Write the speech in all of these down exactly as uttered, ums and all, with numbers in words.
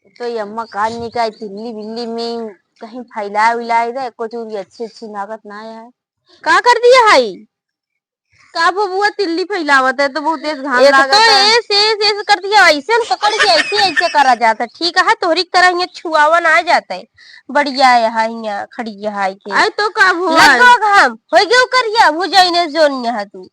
तो ये अम्मा कान निकाय तिल्ली बिल्ली में कहीं फैलाए उलाए दे, एको चूरी अच्छी अच्छी लागत ना है। का कर दिया है? का बबुआ तिल्ली फैलावत है, तो बहुत तेज घाम एक तो लागत है। ऐसे, ऐसे, ऐसे कर दिया, ऐसे हम पकड़ के ऐसे, ऐसे करा जाता है। ठीक है, तोहरी की तरह हियाँ छुआवा ना जाता है। बढ़िया है, हियाँ खड़ी है के। अरे तो का हुआ? लगा घाम, हो गयो करिया, हो जाइने जोन यहाँ तू।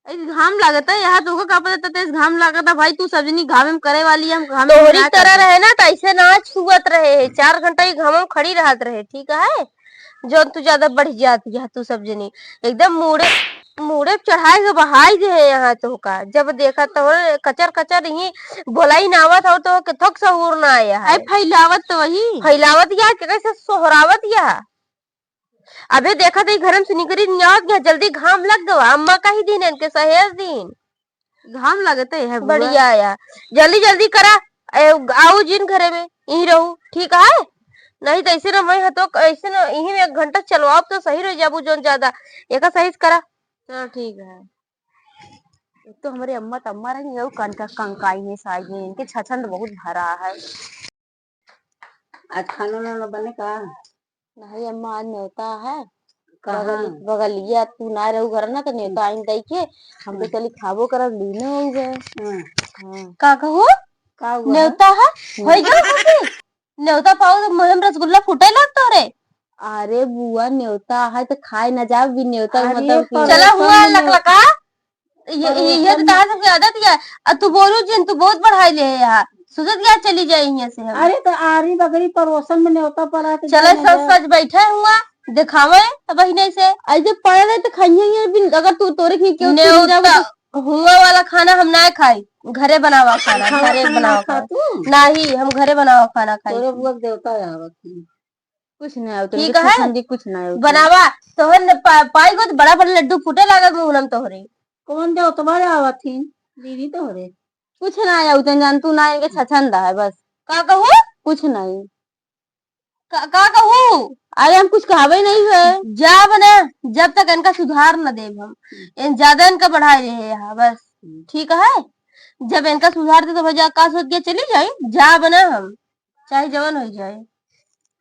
ए, घाम लागत है, यहाँ तोहका का पता, तेज घाम लागत है भाई, तू सब जनी घाम में करे वाली है, हम घाम में तोहरी ना तरह करे। रहे ना, तो ऐसे ना छुअत रहे है, चार घंटा ही घाम में खड़ी रहत रहे, ठीक है, जौन तू ज्यादा बढ़ जाती है, तू सब जनी एकदम मूड़े, मूड़े पे चढ़ाए के बहाई दे है यहाँ तोहका, जब देखा तो कचर कचर ही बोलाई ना आवत हो तो के थोक सहूर ना आया है। फैलावत तो वही। फैलावत या के कैसे सोहरावत या। अबे देखा तो ई घरम से निकरी नहीं आवत, यहाँ जल्दी घाम लग गवा। अम्मा का ही दिन इनके सहेज दिन। घाम लगते है बुआ। बढ़िया या। जल्दी जल्दी करा। ए, आओ जिन घरे में, यहीं रहू, ठीक है? नहीं तो ऐसे ना मैं हतो, ऐसे ना यहीं में एक घंटा चलवाओ तो सही रह जाबू जोन ज्यादा। एका सही से करा। चलो ठीक है। एक तो हमारे अम्मा तो अम्मा रही, यहू कनका कंकाई है साइड में, इनके छछन तो बहुत भरा है। आज खाना वाना बने का? नहीं अम्मा, आज न्योता है। कहाँ? बगल-, बगलिया तू ना रहू घर ना, तो न्योता हम्म। आइन दई के, हम तो हम्म। चली खाबो करब, लीनो हो गए। हम्म। हाँ। का कहू? का हुआ है? न्योता है? हम्म। होई गयो खुशी? न्योता पाओ तो मुँह में रसगुल्ला फूटे लाग तोरे। अरे बुआ, न्योता है तो खाए ना जाओ, भी न्योता अरे मतलब कि पर चला हुआ लकलका। ये, पर ये, ये तो तहार सबके आदत है। आ तू बोलू जिन, तू बहुत बढ़ाई ले है यहाँ। सोचत क्या चली जाए यहाँ से हम। अरे तो आरी बगरी पड़ोसन में न्योता पड़ा तो चले जाने सज दे। सज बैठे हुआ, दिखावे अब बहिने से। ऐसे पड़े रहे तो खाइए ये भी, अगर तू तोरे खींच के उठ के न्योता जाओगे तो हुआ वाला खाना हम ना खाई, घरे बनावा खाना, खावा घरे खाना ना बनावा खा खाना। तू? नहीं, हम घरे बनावा खाना खाई। तोरे बुआ के देवता आवत है। कुछ ना आवत, ठीक है? कुछ ना आवत। बनावा, तोहर न पा-, पाई गो तो बड़ा बड़ा लड्डू फूटे लागल मुँह में तोहरे। कौन देवतवा आवत ही दीदी तोहरे? कुछ ना आवत, जान तू ना इनके छछन रहा है बस। का कहू? कुछ नहीं। का, का कहू? अरे हम कुछ कहबे नहीं है। जाब ना, जब तक इनका सुधार न देब हम। इन ज्यादा इनका बढ़ाए रहे यहाँ बस। हम्म। ठीक है? जब इनका सुधार दे तो भैया का सोच के चली जाई, जाब ना हम। चाहे जवन हो जाए।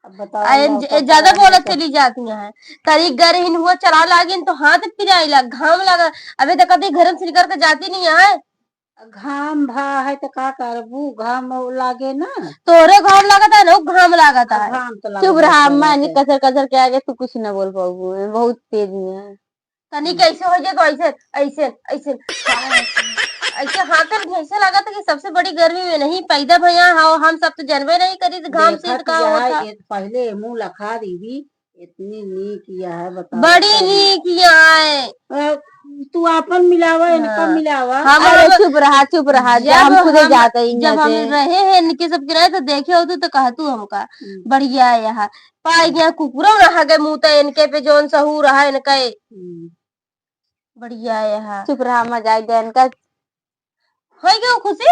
अब बताओ, आ, ए, ए, ज्यादा बोलत चली जाती हैं। तरी गरहिन हुआ चला लागिन तो हाथ पिराइला, घाम लगा। अबे तो कभी घर से निकल के जाती नहीं है। घाम भा है तो का करबू, घाम लागे ना। तोरे घाम लागत है ना, घाम लागत है। घाम तो लागत चुप रहा है, अम्मा, इन्हें कचर कचर के आगे तू कुछ ना बोल पाऊ, बहुत तेज है। तनी कैसे हो जाए तो ऐसे, ऐसे, ऐसे, ऐसे हाथ में ऐसे लागत है कि सबसे बड़ी गर्मी में नहीं पैदा भैया हो, हम सब तो जनबे नहीं करी तो घाम से का होता। पहले मुँह लखा दीदी, इतनी नीक या है, बताओ बड़ी नीक या है। अ, तू आपन मिलावा, इनका हाँ। मिलावा। हम अरे अब चुप रहा, चुप रहा, जा, जब हम खुदे हम, जाते हैं जब यहाँ हम से। रहे हैं इनके सब किराए तो देखे होते तो कहा तू हमका, हम्म। बढ़िया है यहाँ। पाई गया कुकुरो रहा गए मुँह तो इनके पे जौन सहू रहा इनका। हम्म। बढ़िया है यहाँ। चुप रहा, मजा आ गया इनका। हो गया खुशी?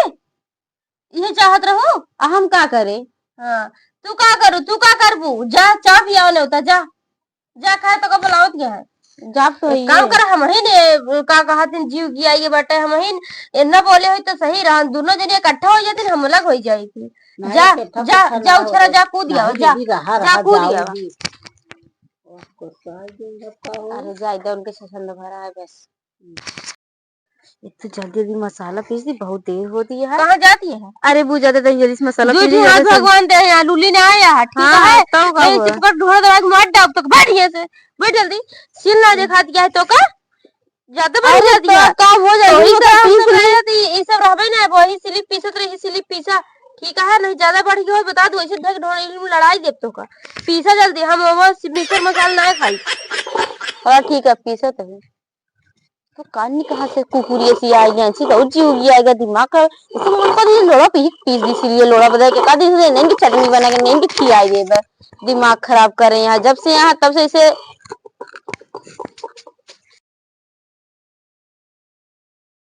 इहे चाहत रहू? आ हम का करे? हाँ, तू का करू, तू का करबू? जा, चाह पियाओ नेवता, जा। जा, खाए तो का बुलावत गया है? जाब तो एक काम कर, हम ही ने, का कहत दिन जीव गिया ये बाटे, हम ही इतना बोले होई तो सही रहन, दोनों जने इकट्ठा हो जाते, हम अलग हो जाए थी। नहीं, जा, इकट्ठा जा, कुछ जा, ना उछरा, होई। जा, कूद आओ, नहीं, जा, दीदी, रहा, जा, रहा, कूद आओ। अरे, जा, इधर उनके छछन भरा है बस। एक तो जल्दी जल्दी मसाला पीस दी, बहुत देर हो दी है। कहाँ जाती है? अरे, बू जाते तनी जल्दी से मसाला पीस दी, हाथ जल्दी से। भगवान दे है, लूली ना आया है, ठीक हाँ, है? तो का नहीं, हुआ? चिपकट ढोड़ा दबा के मार डाल तो बैठ गया से, बैठ जल्दी। सील ना देखा दिया है तो का? ज्यादा बढ़ अरे, जाती तो है। का हो जाए? तो ही वो तो तो हम पीस सब ली। रहे थे, ये सब रहबे ना, वही स्लिप पीसत रही, स्लिप पीसा, ठीक है? नहीं ज्यादा बढ़ गया हो, बता दो, ऐसे ढक ढोड़ा लड़ाई देब तो का? पीसा जल्दी, हम वो मिक्सर मसाला ना खाई। हाँ, ठीक है, पीसत है। तो कानी कहाँ से कुकुरिया सी आई गया, छी कहू जीव गया, आएगा दिमाग का, इसे मन पर ये लोड़ा पी, पीस दी सी, ये लोड़ा बदल के का दी से, नहीं की चटनी बना के, नहीं की खियाई दे बस। दिमाग खराब करे यहाँ, जब से यहाँ, तब से इसे